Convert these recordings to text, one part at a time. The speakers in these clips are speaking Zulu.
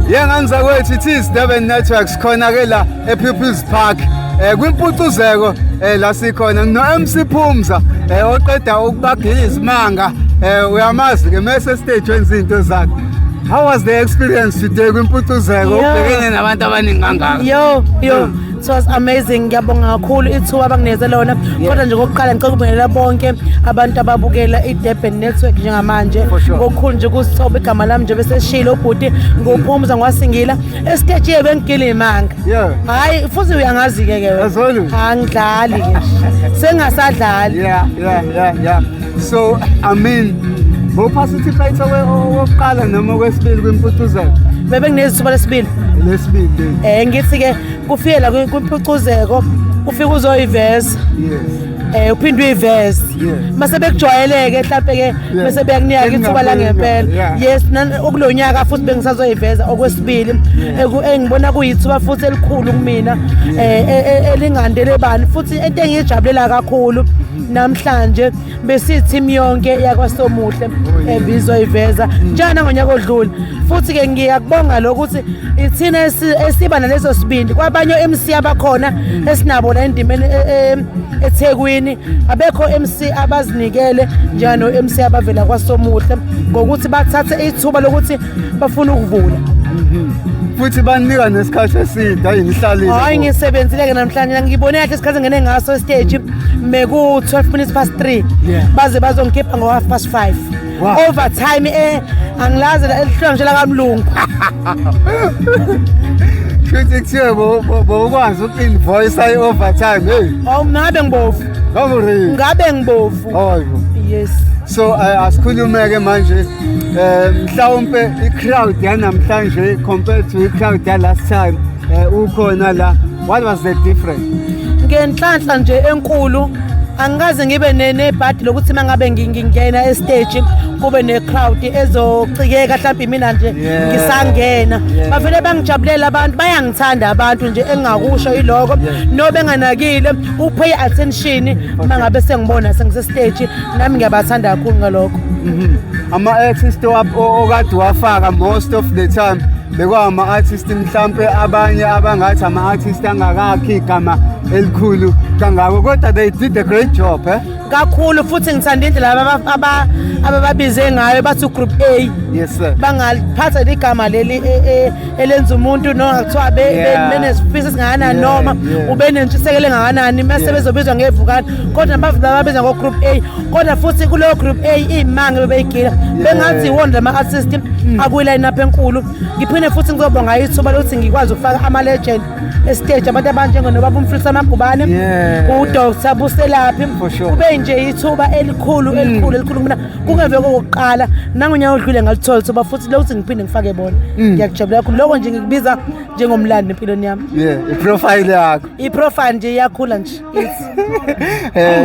Yengane zakwethu, it is Durban Networks khona ke la ePeople's Park. Kwimpucuzeko la sikhona no MC Phumza oqeda ukubagila izimanga, uyamazi ke mase stage wenza izinto zakhe. How was the experience today kwimpucuzeko ubhekene nabantu abaningi kangaka? Yo yo, it was amazing. Ngiyabonga kakhulu ithuba abanginikeze lona. Kodwa nje kokuqala ngicela ukubingelela bonke abantu ababukela i-Durban Network njengamanje. For sure. Ngokukhulu nje kusithoba, igama lami nje beseshilo ubhuti, nguPhumza ngwasingila. Esiteji bengigila imanga. Hayi, futhi uyangazi-ke ke wena. As always. Angidlali ke nje, sengasadlali. Yeah. So, I mean, bowuparticipate okokuqala noma okwesibili kwimpucuzeko? Bebe nginezithuba lesibili. Lesibili leli. Ngithi-ke kufike la kwimpucuzeko, ufike uzoyiveza. Uphinde uyiveze. Mase bekujwayeleke mhlambe ke bese beyakunika ithuba la ngempela. Yes, okulo nyaka futhi bengisazoyiveza okwesibili. Engibona kuyithuba futhi elikhulu kumina, elingandele bani futhi into engiyijabulela kakhulu namhlanje besiyi-team yonke yakwaSomuhle ebizoyiveza njana ngonyaka odlule. Futhi ke ngiyakubonga lokuthi ithina esiba naleso sibindi kwabanye MC abakhona esinabo la endimeni eThekwini, abekho MC abazinikele njengano MC abavela kwaSomuhle ngokuthi bathathe ithuba lokuthi bafuna ukuvula. Futhi banika nesikhathi eside, hayi nihlalile. Hayi, ngisebenzile ke namhlanje, ngibone kahle isikhathi ngene ngaso stage meku 12 minutes past 3. Baze bazongikhipha ngo half past 5. Overtime, angilazi elihlwa nje la kamlungu. Shuthi kuthiwe bowukwazi uku-invoice i-overtime, hey. Awu, ngabe ngibovu. Ngabe Ngabe ngibovu. Hayi bo. Yes. So asikhulume-ke manje, mhlawumpe i-crowd yanamhlanje compared to i-crowd ya last time ukhona la, what was the difference? Ngenhlanhla nje enkulu, angikaze ngibe nebhadi lokuthi uma ngabe ngingena estage kube ne-crowd ezocikeka mhlawumbe mina nje ngisangena. Bavele bangijabulela abantu, bayangithanda abantu nje. Engingakusho yiloko, no benganakile upay attention uma ngabe sengibona sengisestage, nami ngiyabathanda kakhulu ngalokho. Ama-artist okade wafaka most of the time bekwama-artist mhlampe abanye abangathi ama-artist angakakhi igama elikhulu kangako, kodwa they did a great job, eh? Kakhulu, futhi ngithanda indlela abababize ngayo, bathi group A. Yes sir. Bangaliphatha ligama leli elenza umuntu noma kuthiwa benesifiso esingakanani noma ube nentshisekelo engakanani mase bezobizwa ngevukane, kodwa bababiza ngo-group A. Kodwa futhi kuleyo group A iy'mange bebeyigila bengathi iwona lama-artist akuyi-line up enkulu. Ngiphinde futhi ngizobonga ithuba lokuthi ngikwazi ukufaka ama-legend estage, abantu abanjengonobaba uMfundisi Amagubane, uDr Buselaphi. For sure. Kube nje ithuba elikhulu, elikhulu, elikhulu kumina, kungeve kokuqala. Nangonyaka odlule ngalithola ithuba futhi lokuthi ngiphinde ngifake bona. Ngiyakujabulela kakhulu lokho nje, ngikubiza njengomlando empilweni yami. Yeah, i-profile yakho. I-profile nje iyakhula nje.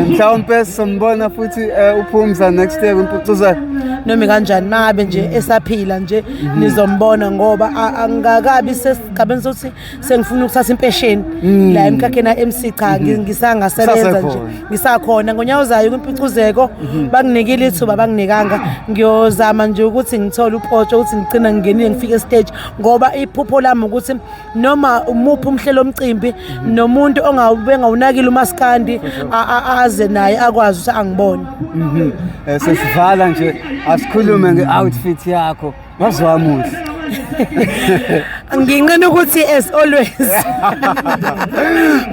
Mhlawumpe sizombona futhi uPhumza next year kwimpucuzeko. Noma kanjani, mangabe nje esaphila nje nizombona, ngoba angikakabi sesigabeni sokuthi sengifuna ukuthatha impesheni la emkhakheni ka-MC. Cha, ngisangasebenza nje. Usasekhona. Ngisakhona ngonyaka ozayo kwimpucuzeko. Banginikile ithuba, banginikanga, ngiyozama nje ukuthi ngithole upotsho ukuthi ngigcina ngingenile, ngifike estage, ngoba iphupho lami ukuthi noma umuphi umhlelo omcimbi nomuntu ongawunakile umaskandi aze naye akwazi ukuthi angibone. Sesivala nje, asikhulume nge-outfit yakho, waze wamuhle. Nginqena ukuthi as always,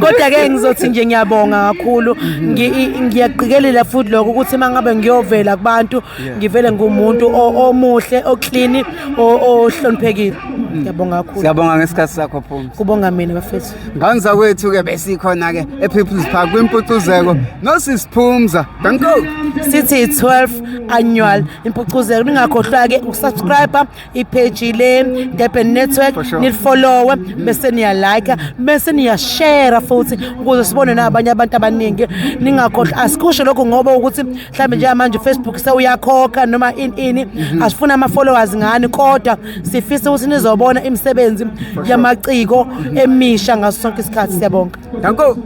kodwa ke ngizothi nje ngiyabonga kakhulu. Ngiyaqikelela futhi lokho ukuthi mangabe ngiyovela kubantu ngivele ngumuntu omuhle, oclean, ohloniphekile. Ngiyabonga kakhulu. Siyabonga ngesikhathi sakho, Phumza. Kubonga mina, bafethu. Ngane zakwethu ke, besikhona ke ePeople's Park kwimpucuzeko nosisiphumza. Danko. Sithi 12 annual impucuzeko, ningakhohlwa ke ukusubscribe ipage le Durban Network. For sure. Nilifollowe bese niyalike bese niyashare futhi ukuze sibone nabanye abantu abaningi. Ningakhohlwa, asikusho lokho ngoba ukuthi mhlawumbe njengamanje Facebook sewuyakhokha noma ini ini, asifuna ama followers ngani, kodwa sifisa ukuthi nizobona imisebenzi yamaciko emisha ngaso sonke isikhathi. Siyabonga. Danko.